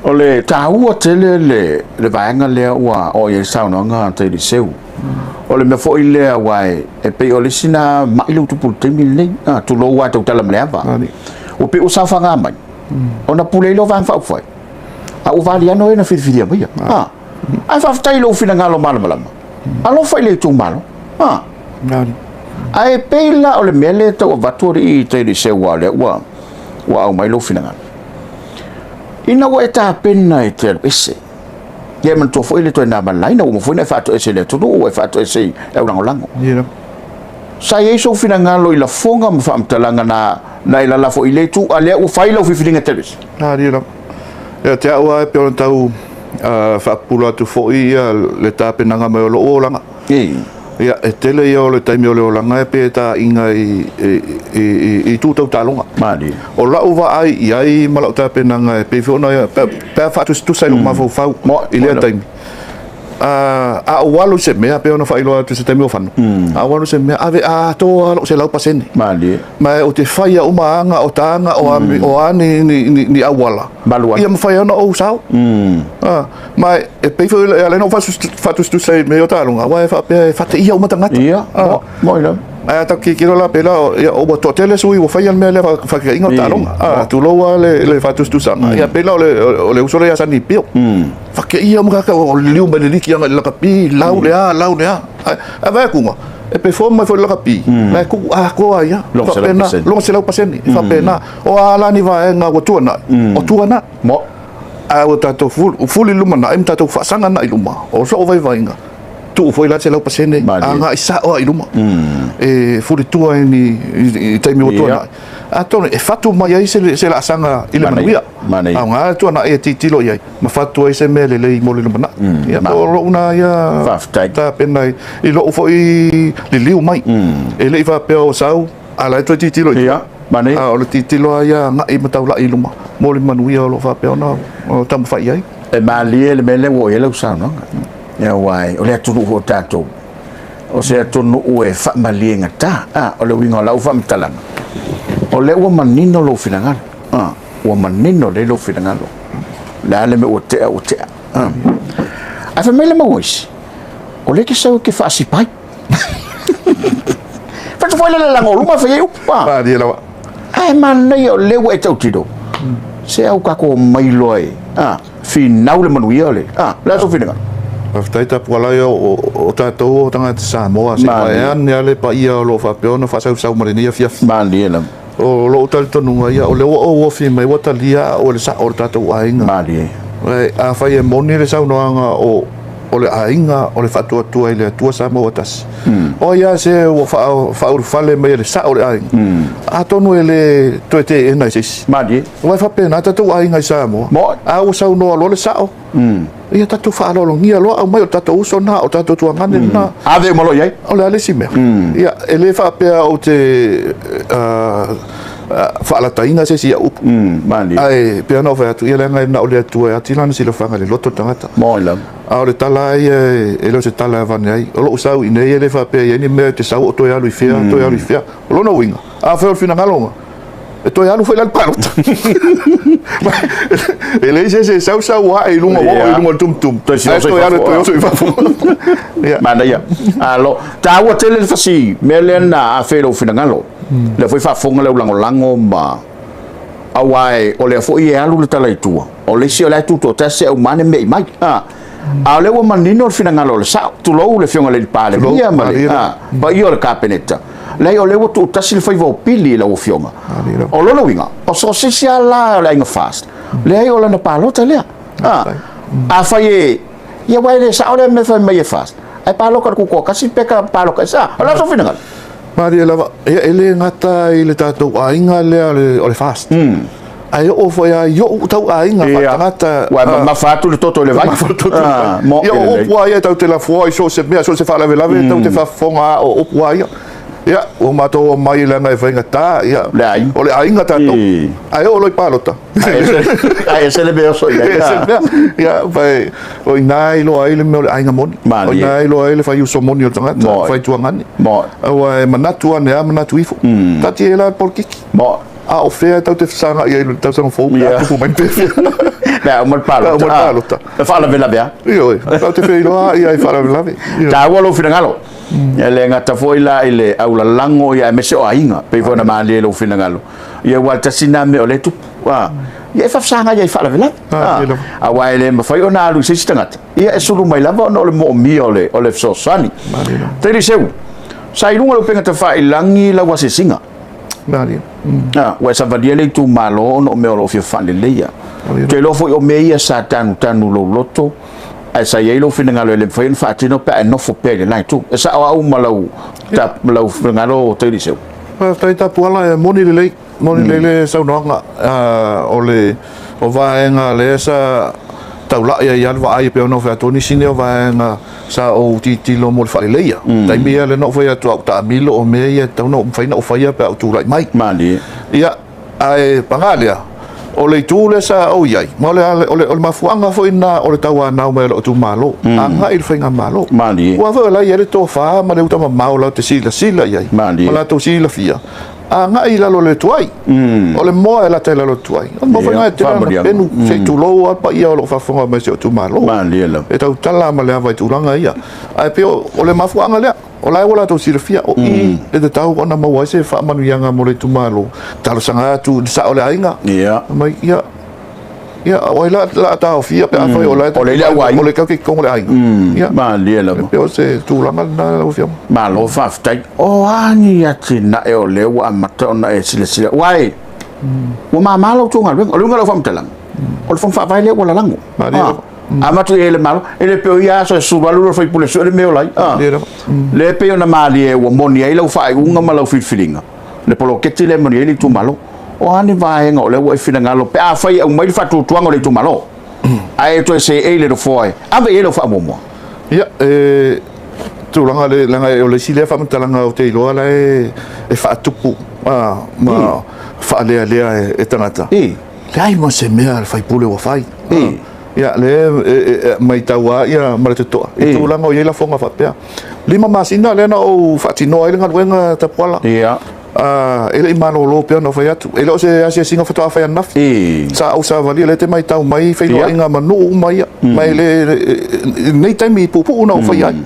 O le taua tele le vaega lea ua oo i ai le saunoaga a Tailiseu. O le mea foi lea aua e pei o le isi na mai le utupu i le taimi lenei. Tulou lava e tautala ma le ava. Ua pei ua saofaga mai, ona pule ai lea o Vaega Faaupufai, a ua valiano e na filifilia maia. Ae faafetai i lou finagalo malamalama. Alofa i le itumalo. Ae pei la o le mea lea e tau avatu alii Tailiseu aua o lea ua aumai lou finagalo. Ina ua e tapena e te alu ese, ia e manatua foi le toe na malaina, ua uma foi ona e faatoese i le atunuu, ua e faatoese i le aulagolago. Sa i ai sou finagalo i lafoga ma faamatalaga na e lalafo i le itu, a lea ua fai lau filifiliga e te alu ese? Alia lava. Ia te au lava e pei ona tau faapupula atu foi le tapenaga mai o lou olaga. Ia, e tele ia o le taimi o le olaga e pei e taaiga i itu tau taaloga. Malie. O lau vaai i ai ma lau tapenaga e pei foi ona, pe a faatusatusa i lou mafaufau i lea taimi, a ou alu i se mea, pei ona faailoa atu i se taimi o fano, a ou alu i se mea, ave atoa lou 100%. Malie. Ma ou te faia uma aga o taga o a ni auala, ia mafai ai ona ou sao. Ma e pei foi e ala ai ona ou faatusatusa i mea o taaloga, aua e faapea e faateia uma tagata. Ia, moi lava. Ae a tatou tilotilo la pela, ia, ua toatele sui ua faia le mea lea faataiga o taaloga. Tulou lava le faatusatusaga. Ia pei la o le uso lea ia Sani Pio. Faateia uma tagata o liliu mai le liki agai i le lakapi, lau le a, lau le a. Ae vaai atu, e perform mai foi le lakapi, la e tuu atoa ai lava. Faapena, lona 100%. E faapena. O a la ni vaega ua tuanai, o tuanai. Ae ua tatou fuli i lumanai ma tatou faasaga agai i luma, o sou vaivaiga, tuu foi la le 100% agai sao lava i luma, e fulitua i ni taimi ua tuanai. Atonu e fatu mai ai se laasaga i le manuia. Aoga le tuanai e tilotilo i ai ma fatu ai se mea lelei mo le lumanai. Ia po o lou na ia tapena i lou foi liliu mai. E le i faapea o sau A la e toe tilotilo i tua. Manaia. A o le tilotilo lava ia agai ma taulai i luma mo le manuia o lo o faapea ona taumafai i ai. E malie le mea lea ua oo i ai lau saunoaga. Aua o le atunuu foi o tatou, o se atunuu e faamaliegata. O le uiga o lau faamatalaga, o lea ua manino lou finagalo. Ua manino lelei lou finagalo. O le a le mea ua tea, ua tea. Ae fai mai le mau isi, o lea e te sau e te faasipai. Fai foi le lalaga o luma fai ai upu. Malie lava. Ae manaia o lea ua e tautino. Se au tatou omai loa e finau le manuia o le le a sou finagalo? Faafetai Tapuala ia o tatou o tagata Samoa se i vaeane lava le paia o lo o faapea ona faasausau mai lenei afiafi. Malie lava. O lou talitonuga ia o lea ua ou ofi mai ua talia au e le sao o le tatou aiga. Malie. Afai e moni le saunoaga o o le aiga o le faatuatua i le Atua Samoa ua tasi. O ai lava se ua faaulufale mai e le sao o le aiga, atonu e le toe teena e se isi. Malie. Aua e faapena tatou aiga i Samoa. A ua saunoa loa le sao, ia tatou faaaloalogia loa, aumai o le tatou uso lena, o le tatou tuagane lena. Ave uma loa i ai. O le a le isi mea? Ia, e le faapea ou te faalataina se isi i au upu. Malie. Ae pei ona ou fai atu, ia leaga e na o le Atua e ati lana silafaga i le loto o le tagata. Moi lava. A o le tala lava ia e le o se tala e avane ai. O lou sau i inei e le faapea e i ai ni mea e te sau o toe alu i fea, toe alu i fea. O lona uiga, afai o le finagalo lena, e toe alu foi la i le palota. E leai se isi e sau sau ae i luga, ua oo i luga o le tumutumu, ae toe alu e toe oso i fafo. Manaia. Alo, taua tele le fasi mea lea na afe i lou finagalo. Lea foi faafofoga le aulagolago ma aua o lea foi e alu le tala i tua, o le isi o la e tutoatasi aumane me'i mai. A o lea ua manino le finagalo o le sao, tulou le Afioga i le Palemia ma le paia o le Kapeneta. Leai, o lea ua tuutasi le faiva o pili i lau Afioga. O lona uiga, o so o se isi lava la o le aiga FAST, leai o lana palota lea. Afai e, ia aua e le sao lea mea fai mai e FAST, ae palota i le tutoatasi pe palota i se a? O le a sou finagalo? Malie lava, ia e le gata i le tatou aiga lea o le FAST, ae oo foi lava i ou tau aiga faatagata. Ua mamafa atu le toto i le vai. Mamafa le toto i le vai. Ia o upu lava ia tatou te lafoa i so o se mea, so o se faalavelave, tatou te faafofoga lava o upu lava ia. Ia, ua matou omai leaga e faigata, ia, Le aiga. o le aiga tatou. Ae oo loa i palota. Ae ese le mea oso i ai. Ese le mea. Ia, fai, o i ina e iloa ai le mea o le aiga moni. Malie. O i ina e iloa ai le fai uso moni o le tagata, Moi. fai tuagane. Moi. Aua e manatu ane lava, manatu ifo. Taatia ai la le polokiki. Moi. A o fea e tatou te fesagai ai i le tausaga fou pe a tupu mai ni pefea? Pe a uma le palota. Pe a uma le palota. E faalavelave lava. Ioe, tatou te feiloai lava i faalavelave. E taua lou finagalo. E le gata foi la i le aulalago aemaise o aiga, pei foi ona malie i lou finagalo. Ia aua o le tasi lena mea o lea e tupu. Ia e faafesagai ai i faalavelave. Aua e le mafai ona alu i se isi tagata, ia e sulu mai lava ona o le moomia o le fesoasoani. Tailiseu, sa i luga o le upega tafailagi lau asiasiga. Malie. Ua e savalia le itumalo ona o mea o lo o fia faaleleia. Ou te iloa foi o mea ia sa tanutanu i lou loto, ae sa i ai lou finagalo e le mafai ona faatino pe a e nofo pea i le la itu. E sao au ma lau, ta, ma lau finagalo Tailiseu? Faafetai Tapuala, e moni lelei, moni lelei le saunoaga. O le o vaega lea sa taulai ai lava le vaai e pei ona ou fai atu, o nisi nei o vaega sa ou tilotilo mo le faaleleia. Mm. Taimi ia lea na ou fai atu a ou taamilo o mea ia e tatau ona mafai ona ou faia pe a ou tulai mai. Malie. Ia, ae paga lea, o le itu lea sa ou i ai, ma o le, o le, o le mafuaaga foi lena o le tauanau mai o lou itumalo, mm. agai i le faigamalo. Malie. Aua foi o la e i ai le tofa ma le uta mamao latou te silasila i ai, Malie. ma latou silafia, agai i lalo o le tuai. Mm. O le moa e lata i lalo o le tuai. O le mea foi lena e tele ana penu, mm. se i tulou lava le paia o lo o faafofoga mai i si ou itumalo. Malie lava. E tautala ma le ava i tulaga ia. Ae pei o le mafuaaga lea, o la e ua latou silafia, o i e tatau ona maua ai se faamanuiaga mo le itumalo. Talosaga atu i le sao o le aiga. Ia. Mai, ia, Ia, o ai la a taofia pe afai o la O le au aiga. O le tau tonu o le aiga. Ia. Malie lava. E pei o se tulaga lena lau Afioga. Malo faafetai. O a ni atinae o lea ua amata ona e silasila? Aua e, ua mama la outou galuega. O le uiga o lau faamatalaga, o le Fono Faavae lea ua lalago. Malie lava. Amata i ai le Malo, e le pei o ia aso e sulu alu le sui usufono e sue le mea o la ai. Malie lava. Lea e pei ona malie ua moni ai lau faaiuga ma lau filifiliga. Le poloketi lea e moni ai le itumalo. O a ni vaega o lea ua e finagalo pe afai e aumai le faatuatuaga o le itumalo, ae e toe seei le nofoa e ave i ai lau faamuamua? Ia, e tulaga le, leaga o le isi lea faamatalaga ou te iloa la e, e faatupu a, ma faalealea e, e tagata. Leai ma se mea a le faipule ua fai. Ia, lea e matau lava ia ma le totoa i tulaga o i ai lafoga faapea. 5 masina lea na ou faatinoa ai le galuega Tapuala. Ia. E le i malolo pea ona ou fai atu. E le o se asiasiga faatoa fai ananafi. Sa ou savalia, lea e te matau mai feiloaiga ma nuu uma ia. Ma e le, i lenei taimi puupuu na ou faia ai.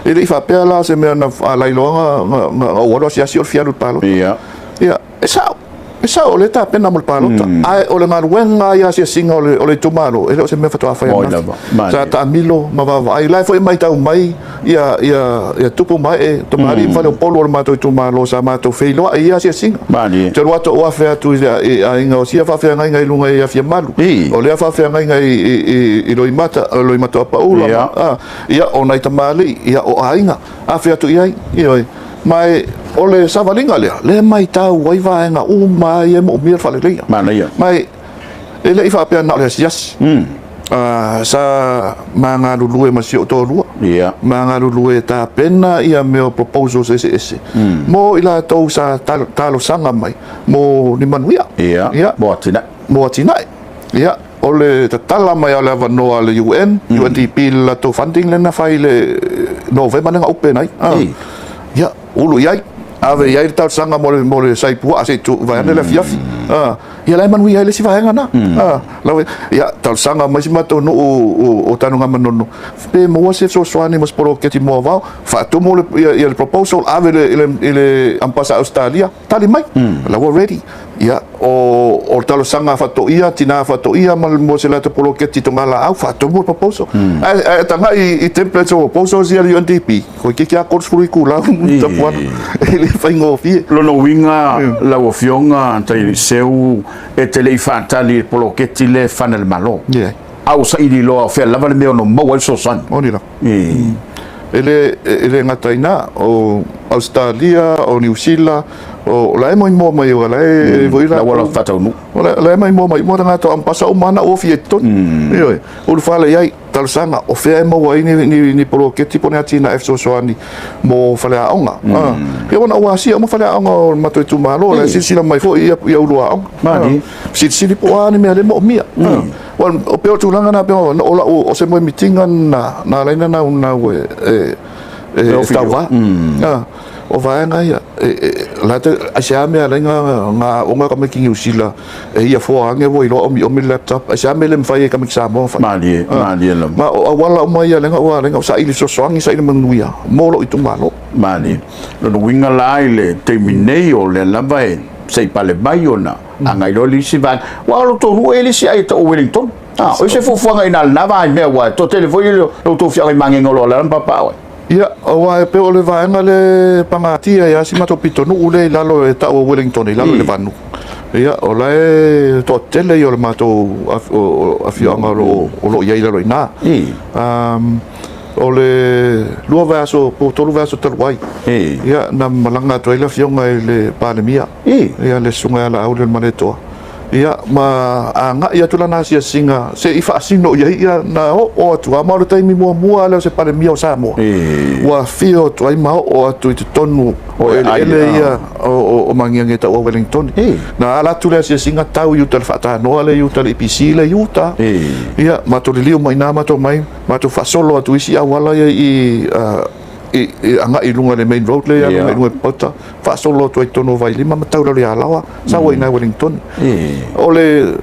E le i faapea la o se mea na lailoa na ou alu asiasi o le fia alu i le palota. Ia. Ia, e sao. E sao, o lea e tapena mo le palota, mm. ae o le galuega ia asiasiga o le, o le itumalo, e le o se mea faatoa fai ananafi. Sa taamilo ma vaavaai, la e foi matau mai ia, ia, ia tupu ma ee, tamalii mm. faleupolu o le matou itumalo sa matou feiloai i ia asiasiga. Malie. Te alu atu ou afe atu i, i aiga o sia faafeagaiga i luga i Afiamalu. O lea faafeagaiga i, i, i, i Loimata, Loimata Paula, yeah. ma, ia, o nai tamalii, ia, o aiga. Afe atu i ai, ioe. Ma e, o le savaliga lea, lea e maitau ai vaega uma ia e moomia le faaleleia. Manaia. Ma e, e le i faapea na o le asiasi. Mm. Sa ma galulue ma si ou toalua. Yeah. Ma galulue e tapena ia mea o proposals eseese. Mm. Mo i latou sa talosaga mai mo ni manuia. Yeah. Yeah. Mo atinae. Mo atinae. Yeah. O le tatala mai o le avanoa a le UN, mm. UNDP le latou funding lea na fai i le Novema lea na open ai. Ah. Ia, ulu i ai. Ave i ai le talosaga mo le, mo le saipua se i tu vaeane le afiafi. Mm. Ah. Ia la e manuia ai le isi vaega na. Mm. Ah. Lawe, ia, talosaga mai si matou nuu o, o Tanugamanono. Pe maua se fesoasoani mo se poloketi mo Avao, faatumu le, ia, ia le proposal, ave le, i le, i le Ambasa Australia, tali mai, mm. la ua ready. Ia, o, o le talosaga faatoia, tina faatoia ma mo se latou poloketi togalaau, faatumu le proposal. Mm. Ae, ae tagai i, i templates o proposals ia le UNDP, koe keke a 30 ikulau tapuana, e le faigofie. Lona uiga, lau Afioga Tailiseu, e te le i faatali i le poloketi lea e fana e le Malo. Yeah. A ua saili loa o fea lava le mea ono maua ai le fesoasoani. Moni lava. E le, e le gata i ina, o Ausetalia, o Niu Sila, o la e maimoa mai o la e foi la ua faataunuu. O la e maimoa mai uma tagata o Ambasa uma na ua fia i totonu. Ioe, ulufale i ai, talosaga, o fea e maua ai ni, ni, ni poloketi po o ni atinae fesoasoani mo faleaoga. Ia ua na ua asia uma faleaoga o le matou itumalo, la e silasila mai foi ia, ia ulu aoga. Silisili po o a ni mea le moomia. Well, o pei o tulaga na pei o lau o se moemitiga na na ala ai na naunau e e e tauva. O vaega ia. la te aisea mea e ala ai na aoga tamaiti Niu Sila e ia foa ane ua iloa omiomi le laptop, aisea mea e le mafai ai tamaiti Samoa ona fai? Malie, malie lava. Ma o auala uma ia lea na ua ala ai ona ou saili fesoasoani, saili manuia mo lou itumalo. Malie. Lona uiga la i le taimi nei o lea lava e se i pale mai ona agai loa le isi vaega. Aua o lo outou nuu e i ai le isi aiga e tau o Wellington. A, o se fuafuaga i ina i lena vaimea aua e toatele foi lo outou feagai magega o lo o alaala ma papaaao ai. Ia, aua e pei o le vaega lea e pagatia ai lava si matou pitonuu lea i lalo e tau o Wellington i lalo i le vanu. Ia, o la e toatele ia o le matou afioaga o lo o i ai i lalo i ina. O le 2 vaiaso po o 3 vaiaso talu ai, ia, na malaga atu ai le afioga i le Palemia, ia, le Susuga ia Laauli Malietoa, ia, ma agai atu lana asiasiga se i faasino i ai, ia, na oo atu lava, ma o le taimi muamua lea o se Palemia o Samoa ua afio atu ai ma oo atu i totonu o eleele ia o Magiagi e tau o Wellington. Na ala atu le asiasiga tau i uta i le faatanoa lea i uta i le EPC lea i uta, ia, matou liliu mai i ina matou omai matou faasolo atu isi auala ia i agai i luga i le main road lea i agai i luga i Papauta, faasolo atu ai i totonu o Vailima ma tau i lalo i Alaoa, sau ai i ina i Wellington. O le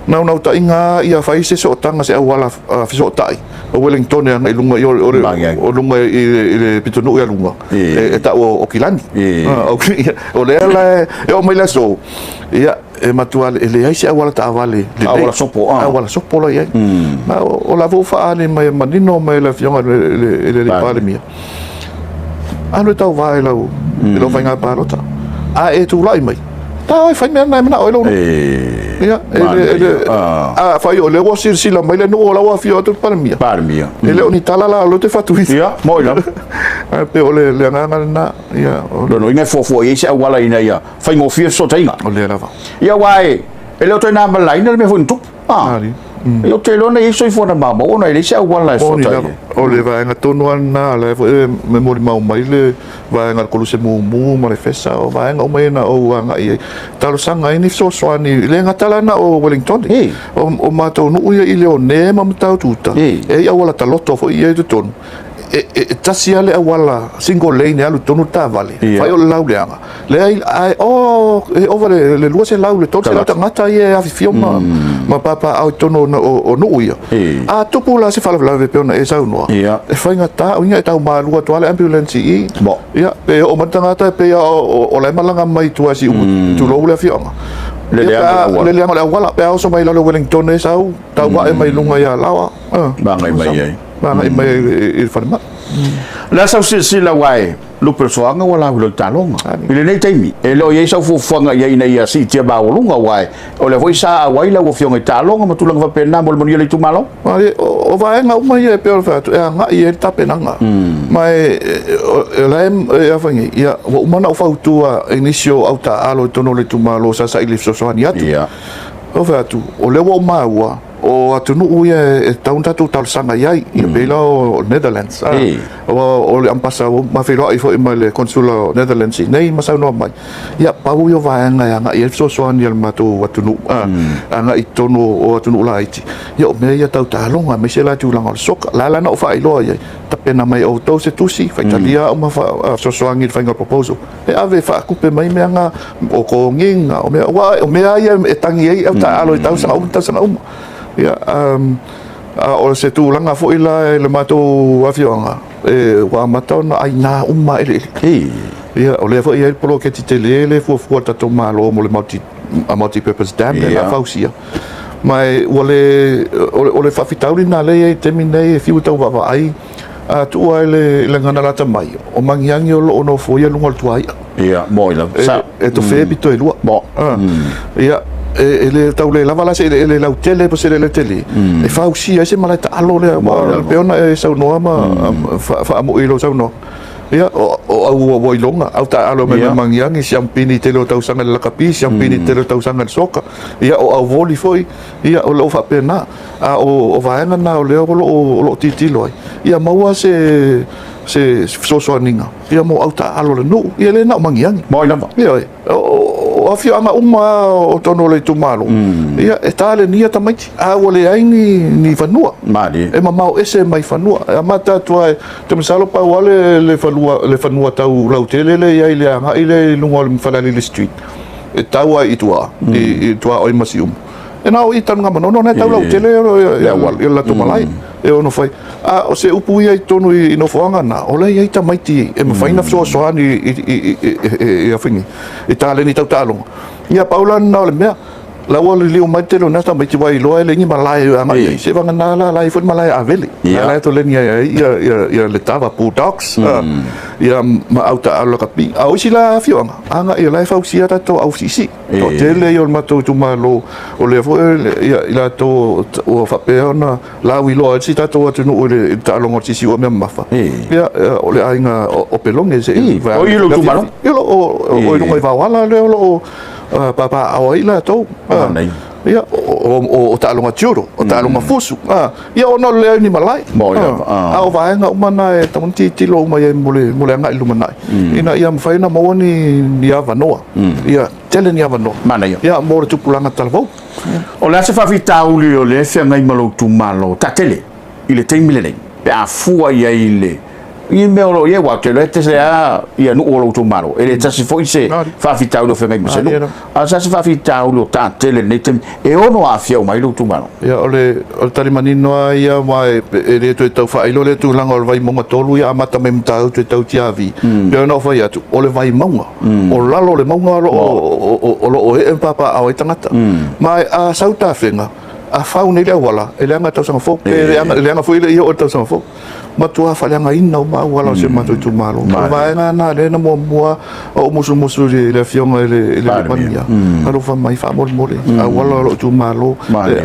naunautaiga lava ia fai se sootaga, se auala fesootai o Wellington e agai i luga o luga i le pitonuu ia luga e tau o Kilani. O lea la e oo mai le aso, ia, e matua e leai se auala taavale lelei. Auala sopo, ah. Auala sopo la i ai. Ma o la foi ua faaali mai e manino mai e le Afioga i le Palemia, alu e tauva i lau i lau faiga palota. A e tulai mai, ta e fai mea na e manao ai lou nuu. Ia, e le, e le, afai o lea ua silasila mai le nuu o la ua afio atu le Palemia. Palemia. E le o ni tala la o lea ou te faatuina. Ia, moi lava. Ae pei o le agaga lena. Ia, o Lona uiga e fuafua i ai se auala ina ia faigofie le fesootaiga. O lea lava. Ia aua e, e le o toe na malaina le mea foi na tupu. Ah. Ia ou te iloa na i ai soifua na maumau ona e leai se auala e Moni lava. O le vaega tonu lava lena, o la foi e molimau mai le vaega o le Koluse Mumu ma le Fesa, o vaega uma ia na ou agai i ai. Talosaga ai ni fesoasoani, e le gata la na o Wellington, o matou nuu ia i Leone ma Matautu-uta, e i ai auala taloto foi ia i totonu. E tasi lava le auala single lane e alu i totonu le taavale, fai o le lauleaga. Leai, ae o, e ova le 200, le 300 tagata ia e afifio ma, ma papaaao i totonu o nuu ia. A tupu la se faalavelave e pei ona e saunoa, e faigata, uiga e tau malu atu lava le ambulance i i. Ia, pe oo mai le tagata e pei lava o la e malaga mai tua i Siumu, tulou le afioaga. Le leaga o le auala. Le leaga o le auala, pe a oso mai i lalo o Wellington e sau, tau ae mai luga ia Laoa. Ma agai mai ai. Ma agai mai ai i le falemai. O le a sau silasila aua e Lupe o le Soaga ua lauila i le taloga. I lenei taimi, e le o i ai sau fuafuaga i ai ina ia siitia maualuga, aua o lea foi sa auai lau Afioga i taaloga ma tulaga faapena mo le manuia o le itumalo. O vaega uma ia e pei ona fai atu, e agai i ai le tapenaga. Ma o la e a fai nei, ia, ua uma ona ou fautua i nisi o au taaalo i totonu o le itumalo sa saili fesoasoani atu. Ou fai atu, o lea ua ou maua, O atunuu ia e tatau ona tatou talosaga i ai, ia pei la o Netherlands. O le Ambasa ua ma feiloai foi ma le Consular o Netherlands i inei ma saunoa mai, ia pau ia o vaega e agai i ai le fesoasoani a le matou atunuu, agai i totonu o atunuu laiti. Ia o mea ia tau taaloga aemaise la tulaga o le soka. O la la na ou faailoa i ai, tapena mai e outou se tusi, faitalia au ma fesoasoani i le faiga o le proposal. E ave e faatupe mai mea na, o togiga, o mea, aua o mea ia e tagi ai au taaalo i tausaga uma tausaga uma. Ia, a o se tulaga foi la i le matou afioaga, e, ua amata ona aina uma eleele. Ia, o lea foi e i ai le poloketi tele lea e fuafua e le tatou Malo mo le multi, multi-purpose dam lea o le a fausia. Ma e, ua le, o le faafitauli lena lea e i ai i le taimi lenei e fiu e tau vaavaai, A tuu ai le gagana lata mai, o Magiagi o lo o nofoia luga o le tuai'a. Ia, moi lava. Sa. E tofe pito e lua. Mo. Ia, e le tau le lava la se eleele lautele po o se eleele tele, e fausia ai se malae taalo lea, aua e pei ona e saunoa ma faamo'i i lou saunoaga. Ia, o au ua iloga, au taaalo mai ma Magiagi, siampini i tele o tausaga i le lakapi, siampini i tele o tausaga i le soka. Ia, o au voli foi, ia, o lo o faapena. A o vaega na o lea o lo o tilotilo ai, ia maua se fesoasoaniga mo au taaalo a le nuu, ia le na o Magiagi. Moi lava. Ioe. O O afioaga uma lava o totonu o le itumalo, ia, e talenia tamaiti, a ua leai ni fanua. Malie. E mamao ese mai fanua. E amata atu lava, ou te masalo pau lava le fanua, le fanua tau lautele lea e i ai i le agai lea i luga o le Falealili Street, e tau lava i tua, i tuaoi ma Siumu. E na o i Tanugamanono na e tau lautele le latou malae e ono fai. A o se upu ia i totonu i nofoaga na, o la e i ai tamaiti e mafai ona fesoasoani i taleni tau taaloga. Ia pau la lena o le mea, la ua liliu mai le tele o na tamaiti aua e iloa e leai ni malae e agai i ai. Seivagana la la e i ai foi le malae a Avele, la e toleni ai ai le Tava Bulldogs ma au taaalo lakapi. A o isi la afioaga, agai o la e fausia tatou au siisii. Toatele ia o le matou itumalo, o lea foi i latou ua faapea ona lauiloa ai si tatou atunuu i le taaloga o le siisii ua mea mamafa. Ia, o le aiga o Pelone se i o i lou itumalo. Ia, o i luga i Vaoala lea o lo o papaaao ai latou. Ia, o taaloga judo, o taaloga fusu. Ia, ona o le leai o ni malae. A o vaega uma na e tatau ona tilotilo uma i ai mo le agai i le lumanai, ina ia mafai ona maua ni avanoa. Ia tele ni avanoa. Manaia. Ia, mo le tupulaga talavou. O le a se faafitauli o lea e feagai ma lou itumalo taatele i le taimi lenei pe a fua i ai i le i mea o lo o i ai, aua ou te iloa e tele lava ia nuu o lou itumalo, e le tasi foi se faafitauli o feagai ma se nuu. A o se a se faafitauli o taatele i lenei taimi e ono aafia uma ai lou itumalo? Ia, o le tali manino lava ia, aua e le toe tau faailo lea tulaga o le Vaimauga 3, ia amata mai Matautu e tau Tiavi. Pei ona ou fai atu, o le Vaimauga, o lalo o le mauga o lo o ee ma papaaao ai tagata. Ma a sau tafega, a fau nei le auala, e leaga i le tausaga fou, pe leaga foi e le i oo i le tausaga fou. Matua faaleagaina uma auala o si o matou itumalo. O le vaega lena lea na muamua ou musumusu i le Afioga i le Palemia, alofa mai faamolemole, auala o lou itumalo,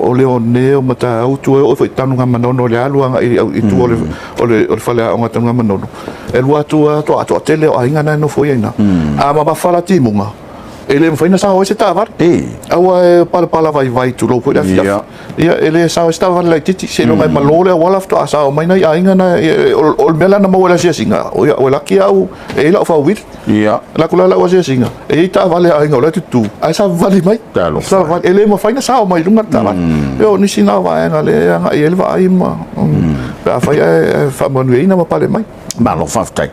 o Leone, o Matautu, e oo foi i Tanugamanono i le alu agai i tua o le faleaoga Tanugamanono. E alu atu lava toatele o aiga na e nofo ai i ina. A mamafa la timuga, e le mafai ona sao ai se taavale. Aua e palapala vaivai tulou foi le afiafi. Ia, e le sao ai se taavale laitiiti, seiloga e malo le auala faatoa sao mai nai aiga na. O le mea la na maua i le asiasiga, ua laki au e i ai lau faauili. Alu atu la lau asiasiga, e i ai taavale a aiga o la e tutu, ae savavali mai. Savavali, e le mafai ona sao mai i luga le taavale. Ia o nisi na o vaega lea e agai i ai le vaai ma pe afai ae faamanuiaina ma pale mai. Malo faafetai.